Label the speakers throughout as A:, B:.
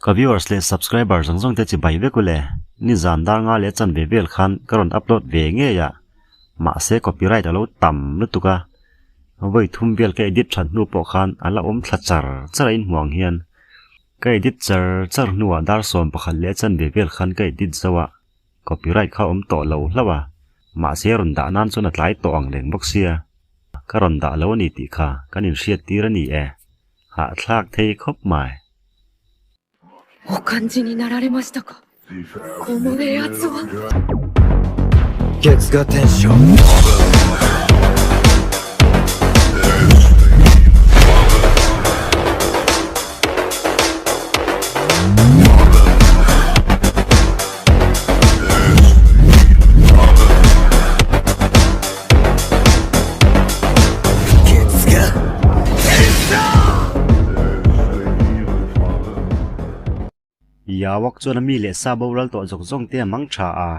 A: Ka viewers leh subscriber zawng zawng te chibai vek u le, nizan dar nga leh chanve vel khan ka rawn upload ve ngei a, mahse copyright a lo tam lutuk a, vawi thum vel ka edit that hnu pawh khan a la awm thla char char a inhmuh ang hian ka edit char char hnuah dar 11 leh chanve vel khan ka edit zo a, copyright kha awm tawh lo hlauh a, mahse rawn dah nan chuan a tlai tawh ang reng bawk sia, ka rawn dah lo a ni tih kha kan inhriat tir a ni e, hahthlak thei khawp mai.
B: お感じになられましたかこの栄圧は
C: 月がテンション
A: Yawak chuan a mi leh sa boral tawh zawk zawng te a mang tha a,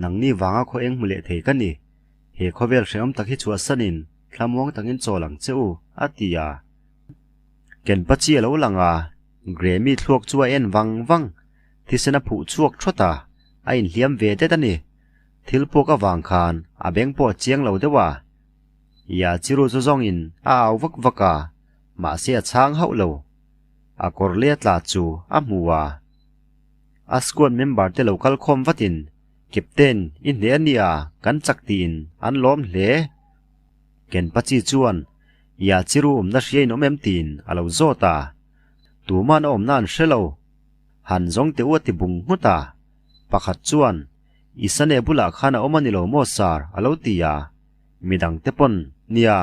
A: nangni vanga khaw eng hmu leh thei ka ni. He khawvel hrehawm tak hi chhuahsanin thlamuang takin chawl ang che u, a ti a. Kenpachi a lo lang a, Grammy thluak chu a en vang vang. Thisen a phuh chhuak thawt a, a inhliam ve det a ni. Thil puak avang khan a beng pawh a chiang lo deuh a. Ia chiru chu zawngin a au vak vak a, mahse a chhang hauh lo. A kawr leh a tla chu a hmu a. A squad member te lo kal khawm vatin, Captain, i hneh a nia, kan chak tiin an lawm hle. Kenpachi chuan, Ia chiru awmna hria in awm em tiin a lo zawt a. Tuman a awmna an hre lo. Han zawng teh u a ti bung nghut a. Pakhat chuan, Isane bulah khan a awm a ni lo maw sir? a lo ti a. Midang te pawn, Nia,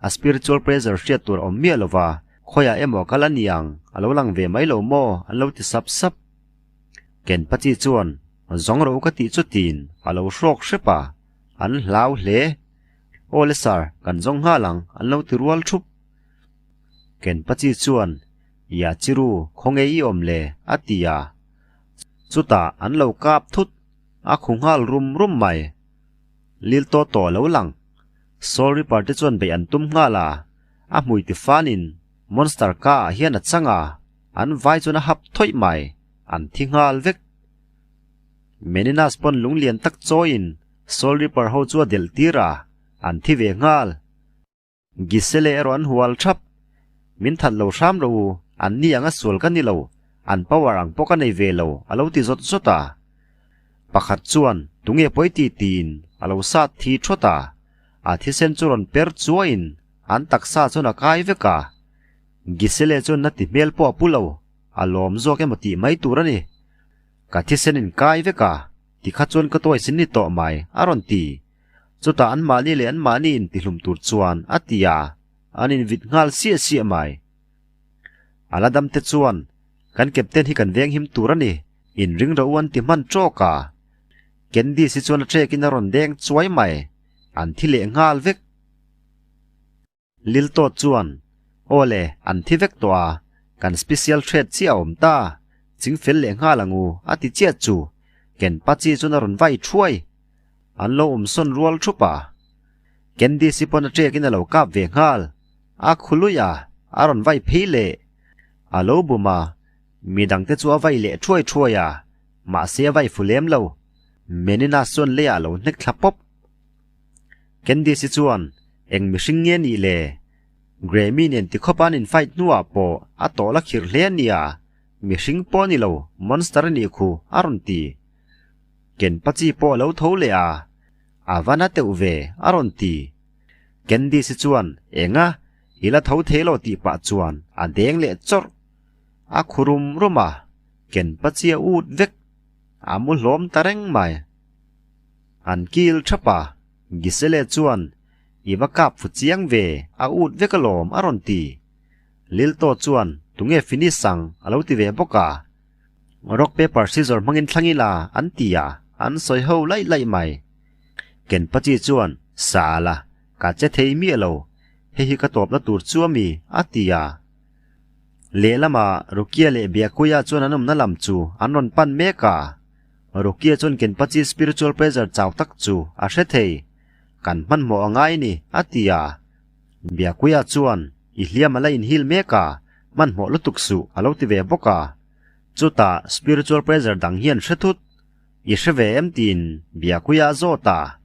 A: a spiritual pressure hriat tur a awm miah lo va, khawiah emaw a kal a ni ang, a lo lang ve mai lo maw? an lo ti sap sap. Kenpachi chuan, Zawng rawh u ka tih chu tiin a lo hrawk hrep a, an hlau hle. Aw le sir, kan zawng nghal ang, an lo ti rual thup. Kenpachi chuan, Yachiru, khawnge i awm le? a ti a. Chutah an lo kap thut, a khu nghal rum rum mai. Lil tawh tawh a lo lang. Soul Reaper te chuan beih an tum nghal a, a hmui ti fanin Monster ka ah hian a chang a, an vai chuan a hap thawih mai, an thi nghal vek. Meninas pawn lung lian tak chawiin Soul Reaper ho chu a delh tir a, an thi ve nghal. Gisele erawh an hual thap. Min that lo hram ro u, an ni anga sual ka ni lo, an power ang pawh ka nei ve lo, a lo ti zawt zawt a. Pakhat chuan, Tunge pawi ti tiin a lo sat thi thawt a. A thisen chu rawn per chuaiin an taksa chuan a kai vek a. Gisele chuan na ti hmel pawh a pu lo, a lawm zawk emaw tih mai tur a ni. Ka thisen in kai vek a, tikha chuan ka tuai sin ni tawh mai, a rawn ti. Chutah anmahni leh anmahni intihlum tur chuan a ti a, an invit nghal siah siah mai. A la dam te chuan, Kan captain hi kan veng him tur a ni, inring rawh u an ti hman tawk a. Candice hi chuan a ṭekin a rawn deng chuai mai, an thi leh nghal vek. Lil Tawt chuan, Aw le, an thi vek tawh a, kan special threat chiah a awm ta, ching fel leh nghal ang u, a ti chiah chu. Kenpachi chuan a rawn vai thuai. An lo awm sawn rual thup a. Candice-i pawn a ṭekin a lo kap ve nghal. A khului a, a rawn vai phei leh. A lo bum a, midangte chu a vai leh thuai thuai a, mahse a vai fu lem lo. Menina chuan leiah a lo hnek thla pawp. Candice-i chuan, Eng mihring nge nih le? Grammy nen tikhawp an in-fight hnuah pawh a tawh la khirh hle a nia, mihring pawh a ni lo, monster a nih khu, a rawn ti. Kenpachi pawh a lo tho leh a, A va na teuh ve, a rawn ti. Candice-i chuan, Enga, i la tho thei lo tih pah chuan a deng leh chawrh. A khu rum rum a, Kenpachi a ut vek. A mu hlawm ta reng mai. An kil thap a, Gisele chuan, I va kap fu chiang ve, a ut vek alawm a rawn ti. Lilto chuan, Tunge finish ang? a lo ti ve bawk a. Rock paper scissor hmangin thlang ila an ti a, an sawi ho laih laih mai. Kenpachi chuan, Sala, ka che thei miah lo, hei hi ka tawpna tur chu a mi, a ti a. Lehlamah Rukia leh Byakuya chuan an awmna lam chu an rawn pan mek a. Rukia chuan Kenpachi spiritual pressure chau tak chu a hre thei. Kan hmanhmawh a ngai ni, a ti a. Byakuya chuan, I hliam a la inhil mek a, hmanhmawh lutuk suh, a lo ti ve bawk a. Chutah spiritual pressure dang hian hre thut, I hre ve em tiin Byakuya a zawt a.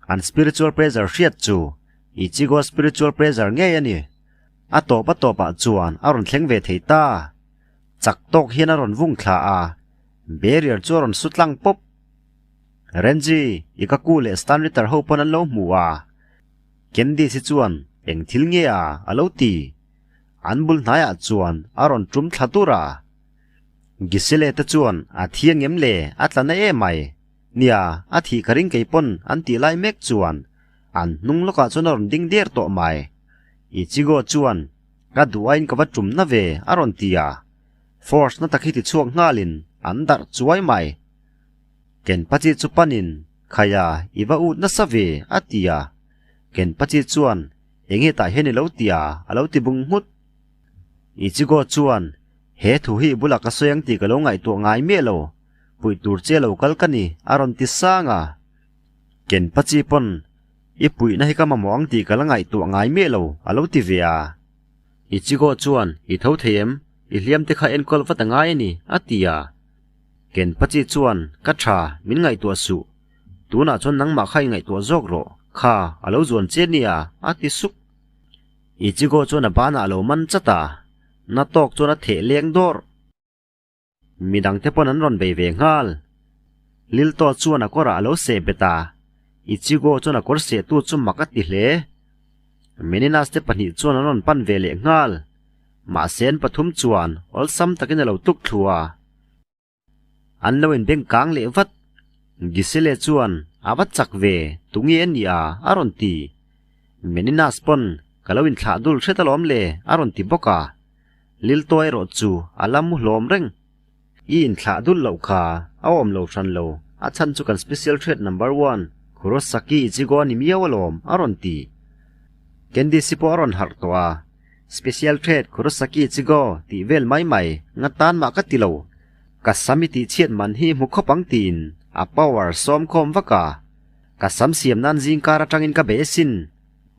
A: An spiritual pressure hriat chu Ichigo spiritual pressure ngei a ni. A tawp a tawpah chuan a rawn thleng ve thei ta. Chak tawk hian a rawn vung thla a, barrier chu a rawn su tlang pawp. Renji, Ikaku leh Stanritter ho pawn an lo hmu a. Candice hi chuan eng thil nge a a lo ti. An bul hnaiah chuan a rawn tum thla tur a. Gisele te chuan a thiang em le a tla na em mai. Nia, a thih ka ring kei pawn an tih lai mek chuan an hnung lawkah chuan a rawn ding der tawh mai. Ichigo chuan ka duh aiin ka va tum na ve a rawn ti a. Force na tak hi ti chhuak nghalin an darh chuai mai. Kenpachi chu panin Khaia i va ut nasa ve a ti a. Kenpachi chuan Eng nge tah hian i lo ti a? a lo ti bung nghut. Ichigo chuan He thu hi i bulah ka sawi ang tih ka lo ngaihtuah ngai miah lo, puih tur che lo kal ka ni a rawn ti sang a. Kenpachi pawn I puihna hi ka mamawh ang tih ka la ngaihtuah ngai miah lo a lo ti ve a. Ichigo chuan I tho thei em? I hliam te kha enkawl vat a ngai a ni a ti a. Kenpachi chuan Ka tha, min ngaihtuah suh. Tunah chuan nangmah kha i ngaihtuah zawk rawh. Kha, a lo zuan che nia, a ti sup. Ichigo chuan a banah a lo man chat a, na tawk chuan a theh leng dawrh. Midangte pawn an rawn bei ve nghal. Lilto chuan a kawrah a lo seh bet a, Ichigo chuan a kawr sehtu chu mak a ti hle. Meninas te pahnih chuan an rawn pan ve leh nghal. Mahse an pathum chuan awlsam takin a lo tuk thlu a. An lo inbeng kang leh vat. Gisele chuan a va chak ve, tunge a nia a rawn ti. Meninas pawn ka lo inthlah dul hret alawm le a rawn ti bawk a. Lilto erawh chu a la mu hlawm reng. I inthlah dul loh kha a awm lo hran lo, a chhan chu kan special threat number one Kurosaki Ichigo a ni miau alawm a rawn ti. Candice pawh a rawn harh tawh a, Special threat Kurosaki Ichigo tih vel mai mai nga tan mah ka ti lo, ka sam i tih chhiat man hi hmu khawp ang tiin a power sawm khawm vak a, ka sam siam nan zingkar atangin ka be sin,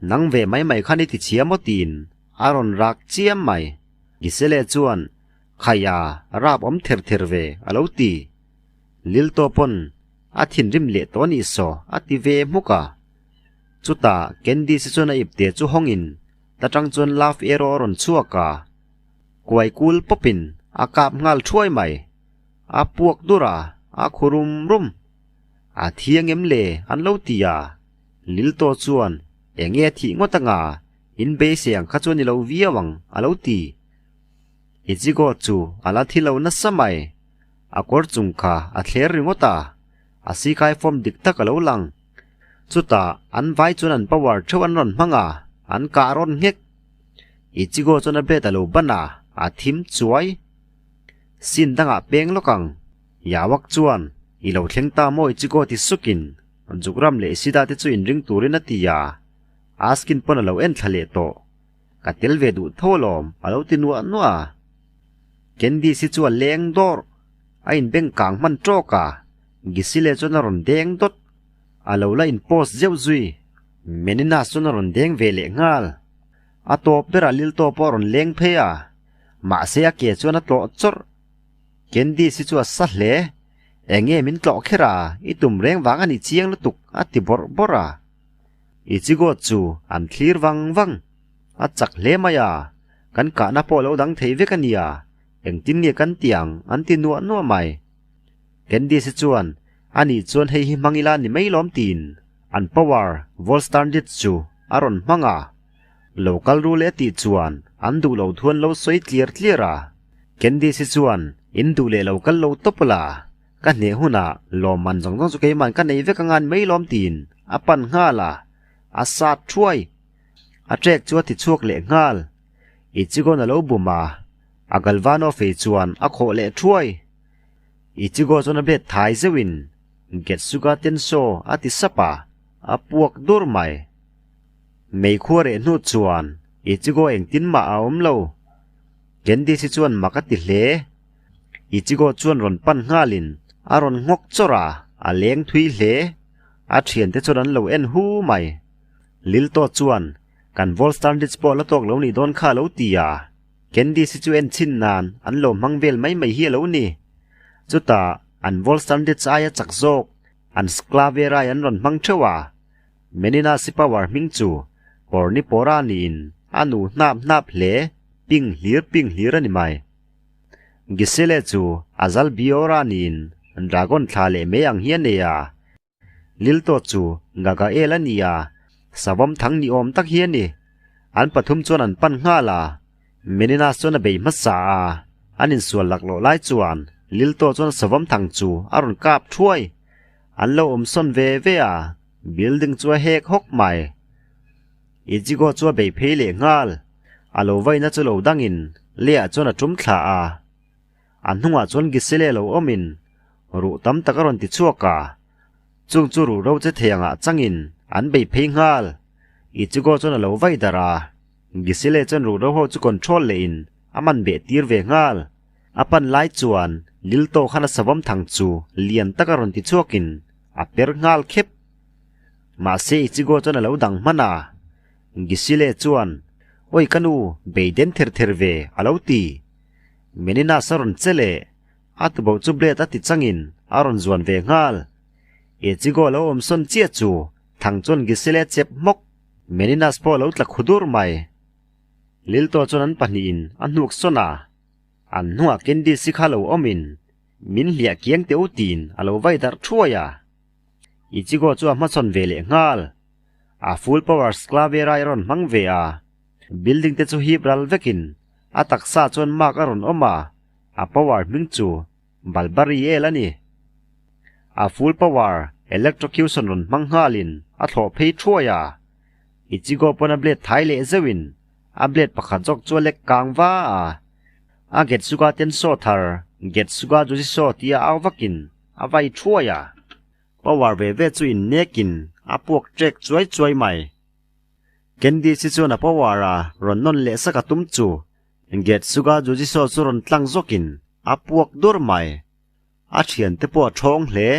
A: nang ve mai mai khan i ti chhia maw tiin a rawn rak chiam mai. Gisele chuan Khaia rap awm ther ther ve a lo ti. Lilto pawn a thinrim leh tawh anih saw a ti ve hmuk a. Chutah Candice chuan a ipte chu hawngin ta tang chuan love arrow a rawn chhuak a. Kuai kul pawpin a kap nghal thuai mai. A puak dur a, a khu rum rum. A thiang em le an lo ti a. Lilto chuan enge a thih ngawt anga in beisei ang kha chuan i lo viau ang a lo ti. Ichigo chu a la thi lo nasa mai. A kawr chung kha a thler ringawt a, a sikai form dik tak a lo lang. Chutah an vai chuan an power theuh an rawn hmang a, an kah rawn nghek. Ichigo chuan a bed a lo ban a, a thim chuai. Scene dangah peng lawk ang. Yawak chuan, I lo thleng ta maw Ichigo ti sukin, Jukram leh Ishida te chu inring turin a ti a. Askin pawn a lo en thla leh tawh. Ka tel ve duh tho alawm a lo ti nuah nuah a. Candice hi chu a leng dawrh. A inbeng kang hman tawk a, Gisile chuan a rawn deng dawt. A lo la in post zeuh zui. Meninas chuan a rawn deng ve leh nghal. A tawp berah Lilto pawh a rawn leng phei a, mahse a ke chuan a tlawh chawrh. Candice hi chu a sa hle. Enge min tlawh kher a, i tum reng vang a ni chiang lutuk a ti bawrh bawrh a. Ichigo chu an thlir vang vang. A chak hle mai a, kan kahna pawh lo dang thei vek a nia, engtin nge kan ti ang an ti nuah nuah mai. Candice chuan a nih chuan hei hi hmang ila ni mai lawm tiin an power Volstandit chu a rawn hmang a. Lo kal ru leh tih chuan an duh lo thu an lo sawi tliar tliar a. Candice chuan in duh leh lo kal lo tawp la, Ka hneh hunah lawmman zawng zawng chu keiman ka nei vek anga ni mai lawm tiin a pan nghal a, a sat thuai. A trek chu a ti chhuak leh nghal. Ichigo na lo bum a, a Galvano fei chuan a khawh leh thuai. Ichigo chuan a bet thai zeuhin Getsuga Tenso a ti sap a, a puak dur mai. Meikhua reh hnu chuan Ichigo engtin mah a awm lo. Candice chuan mak a ti hle. Ichigo chuan rawn pan nghalin a rawn nghawk chawrh a, a leng thui hle. A thiante chuan an lo en hu mai. Lilto chuan, Kan Volstanditz pawh la tawk lo nih dawn kha a lo ti a. Candice hi chu en chhin nan an lo hmang vel mai mai hi a lo ni. Chutah an Volstandets aia chak zawk an Sclaverai an rawn hmang theuh a. Menina si power hming chu Porni Pora niin a nu hnap hnap hle, ping hlir ping hlir a ni mai. Gisele chu Azal Biora niin Dragon thla leh mei ang hi a nei a. Lilto chu Gagael a ni a, savawm thang ni awm tak hi a ni. An pathum chuan an pan nghal a, Meninas chuan a bei hmasa a, an insual laklawh lai chuan Lilto chuan savawm thang chu a rawn kap thuai. An lo awm sawn ve ve a, building chu a hek hawk mai. Ichigo chu a bei phei leh nghal, a lo vaina chu lo dangin Leah chuan a tum thla a. A hnungah chuan Gisele lo awmin ruh tam tak a rawn ti chhuak a, chung chu ruh ro che thei angah changin an bei phei nghal. Ichigo chuan a lo vai darh a, Gisele chuan ruh ro ho chu control lehin a man beh tir ve nghal. A pan lai chuan Lilto khan a savawm thang chu lian tak a rawn ti chhuakin a per nghal khep. Mahse Ichigo chuan a lo dang hman a, Gisele chuan, Awi ka nu, bei den ther ther ve, a lo ti. Meninas a rawn che leh, a tuboh chu blade a ti changin a rawn zuan ve nghal. Ichigo lo awm sawn chiah chu thang chuan Gisele a chep hmawk. Meninas pawh a lo tla khu dur mai. Lilto chuan an pahnihin a hnuk sawn a, an hnungah Candice-i kha lo awmin min hliah kiang teh u tiin a lo vai darh thuai a. Ichigo chu a hmachhawn ve leh nghal. A full power Sclavera-i a rawn hmang ve a, building te chu hip ral vekin A taksa chuan mark a rawn awm a, a power hming chu Balbariel a ni. A full power electrocution rawn hmang nghalin a thlawh phei thuai a. Ichigo pawn a blade thai leh zeuhin a blade pakhat zawk chu a lek kang va a. A Getsuga Tenso thar Getsuga Jujisho tia au vakin a vai thuai a. Power ve ve chu innekin a puak trek chuai chuai mai. Candice chuan a power a rawn nawn leh sak a tum chu Getsuga Jujisho chu rawn tlang zawkin a puak dur mai. A thiante pawh a thawng hle.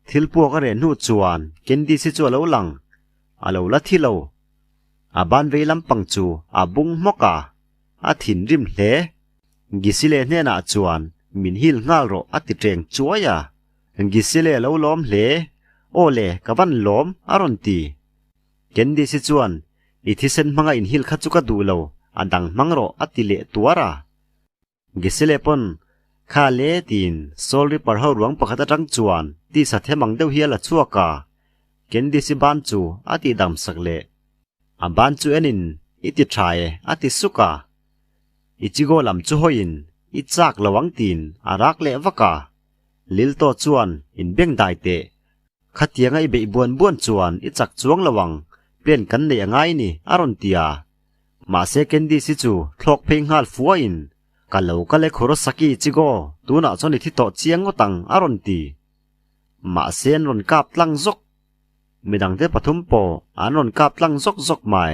A: Thil puak a reh hnu chuan Candice chu a lo lang, a lo la thi lo. A ban vei lampang chu a bung hmawk a, a thinrim hle. Gisile hnenah chuan min hil nghal rawh a ti teng chuai a. Gisele a lo lawm hle. Aw le, ka van lawm, a rawn ti. Candice chuan, I thisen hmanga inhil kha chu ka duh lo, a dang hmang rawh, a ti leh tuar a. Gisele pawn, Kha le, tiin Soul Reaper ho ruang pakhat atang chuan tisa them ang deuh hi a la chhuak a. Candice ban chu a tih dam sak leh. A ban chu enin, I ti tha e, a ti suk a. Ichigo lam chu hawiin, I chak lo ang tiin a rak leh vak a. Lilto chuan inbeng dai teh. Khatianga i beih buan buan chuan i chak chuang lo ang, plan kan neih a ngai ni, a rawn ti a. Mahse Candice hi chu thlawk phei nghal fuahin, Ka lo kal e Kurosaki Ichigo, tunah chuan i thi tawh chiang ngawt ang, a rawn ti. Mahse an rawn kap tlang zawk. Midangte pathum pawh an rawn kap tlang zawk zawk mai.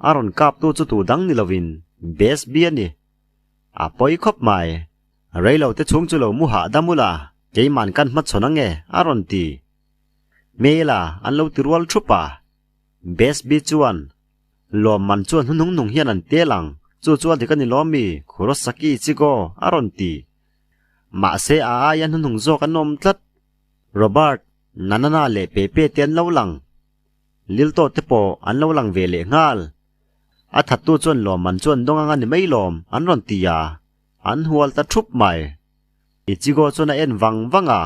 A: A rawn kaptu chu tu dang ni lovin Best Bee a ni. A pawi khawp mai. Reilo te chhung chu lo mu hahdam ula, keiman kan hmachhawn ange, a rawn ti. Hmela an lo ti rual thup a. Besby chuan, Lawmman chuan hnuhnung nung hian an tel ang, chu chu a dik a ni lawm mi, Kurosaki Ichigo, a rawn ti. Mahse a aia hnuhnung zawk an awm tlat. Robert, Nanana leh Pepe te an lo lang. Lilto te pawh an lo lang ve leh nghal. A thattu chuan lawmman chuan dawng anga ni mai lawm, an rawn ti a. An hual ta thup mai. Ichigo chuan a en vang vang a,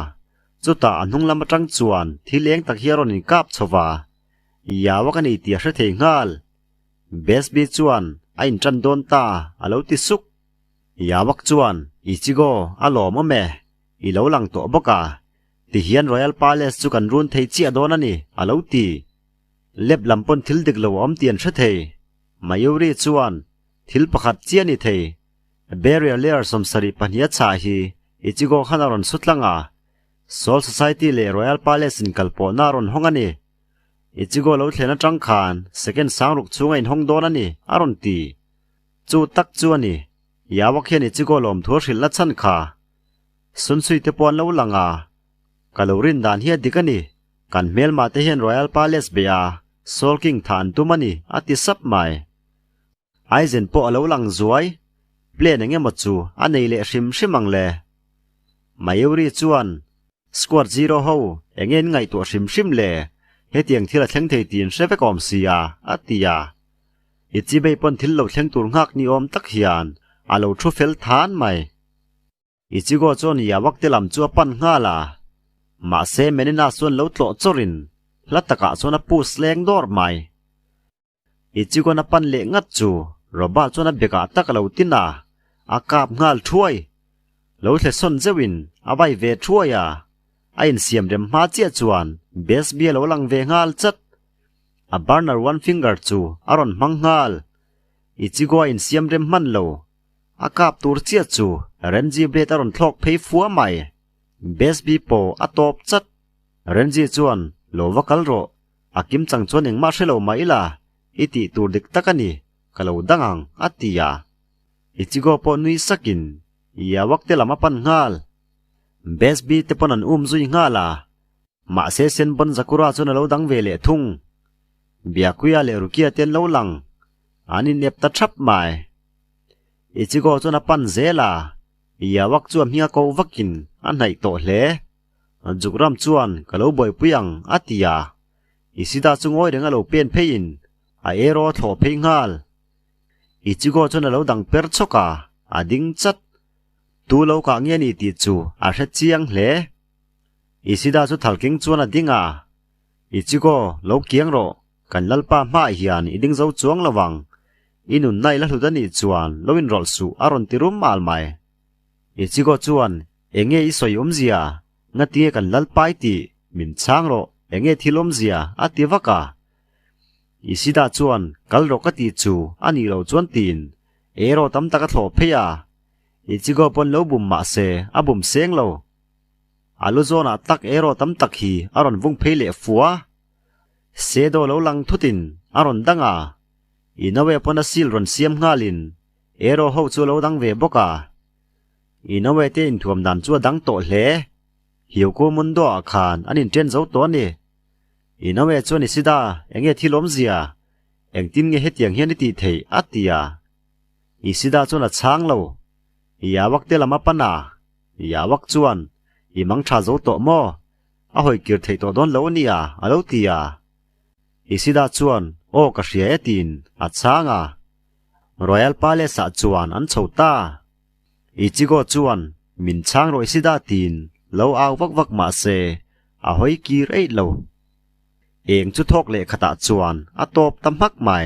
A: chutah a hnung lam atang chuan thil eng tak hi a rawn inkap chho va, Yawa ka nei tih a hre thei nghal. Besby chuan a intan dawn ta a lo ti suk. Yawak chuan, Ichigo, a lawm awm e, i lo lang tawh bawk a, tihian Royal Palace chu kan run thei chiah dawn a ni, a lo ti. Lep lam pawn thil dik lo a awm tih an hre thei. Mayuri chuan, Thil pakhat chiah ni thei. Barrier layer 72 a chhah hi Ichigo khan a rawn su tlang a, Soul Society leh Royal Palace in kal pawhna a rawn hawng a ni. Ichigo lo thlen atang khan second sangruk chhung a inhawng dawn a ni, a rawn ti. Chu tak chu a ni. Yawak hian Ichigo lawmthu a hrilh na chhan kha. Sunsui te pawh an lo lang a, ka lo rin dan hi a dik a ni. Kan hmelmah te hian Royal Palace beih a, Soul King thah an tum a ni, a ti sap mai. Aizen pawh a lo lang zuai. Plan eng emaw chu a nei leh hrim hrim ang le. Mayuri chuan Squad Zero ho eng in ngaihtuah hrim hrim le? Hetiang thil a thleng thei tih in hre vek awm sia, a ti a. Ichibei pawn thil lo thleng tur nghak ni awm tak hian a lo thu fel than mai. Ichigo chuan Yawak te lam chu a pan nghal a, mahse Menina chuan lo tlawh chawrin hla takah chuan a pus leng dawr mai. Ichigo'n a pan leh ngat chu Robert chuan a bekah tak a lo tin a, a kap nghal thuai. Lo thle sawn zeuhin a vai ve thuai a, a insiam rem hma chiah chuan Besby a lo lang ve nghal chat. A burner one finger chu a rawn hmang nghal. Ichigo a insiam rem hman lo. A kap tur chiah chu Renji blade a rawn thlawk phei fua mai. Besby pawh a tawp chat. Renji chuan lo va kal rawh. A kim chang chuan engmah hre lo mah ila, i tih tur dik tak a ni, ka lo dang ang, a ti a. Ichigo pawh nui sakin Yawak te lam a pan nghal. Besby te pawn an um zui nghal a, mahse Senbon Zakura chuan a lo dang ve leh thung. Byakuya leh Rukia te an lo lang, an inep ta thap mai. Ichigo chuan a pan zel a, Yawak chu a hminga ko vakin a hnaih tawh hle. Jukram chuan ka lo buaipui ang a ti a, Isida chu ngawi reng a lo pen pheiin a arrow a thlawh phei nghal. Ichigo chuan a lo dang per chawk a, a ding chat. Tu lo kah nge ni tih chu a hre chiang hle. Isida chu thalking chuan a ding a, Ichigo, lo kiang rawh, kan lalpa hmaah hian i ding zo chuang lo ang. I nunna i la hlut a nih chuan lo inrawlh suh a rawn ti rum mal mai. Ichigo chuan Enge i sawi awmzia? Ngatinge kan lal pai tih? Min chhang rawh, enge thil awmzia? a ti vak a. Isida chuan, Kal rawh ka tih chu a nih loh chuan tiin erawh tam tak a thlawh phei a. Ichigo pawn lo bum mah se a bum seng lo. A lu zawnah tak erawh tam tak hi a rawn vung phei leh fua. Sedo lo lang thutin a rawn dang a. Inoue pawn a seal rawn siam nghalin erawh ho chu a lo dang ve bawk a. Inoue te inthuam dan chu a dang tawh hle. Hyoko Mundo ah khan an inten zo tawh a ni. Inoue chuan Ishida, enge thil awmzia? Engtin nge hetiang hian i tih theih? a ti a. Ishida chuan a chhang lo. Yawak te lam a pan a. Yawak chuan, I mang tha zo tawh maw? A hawi kir theih tawh dawn lo a nia, a lo ti a. Ishida chuan, Aw ka hria e tiin a chhang a. Royal Palace ah chuan an chho ta. Ichigo chuan min chhang rawih si da tiin lo au vak vak mah se a hawi kir eih lo. Eng chu thawk leh khatah chuan a tawp ta hmak mai.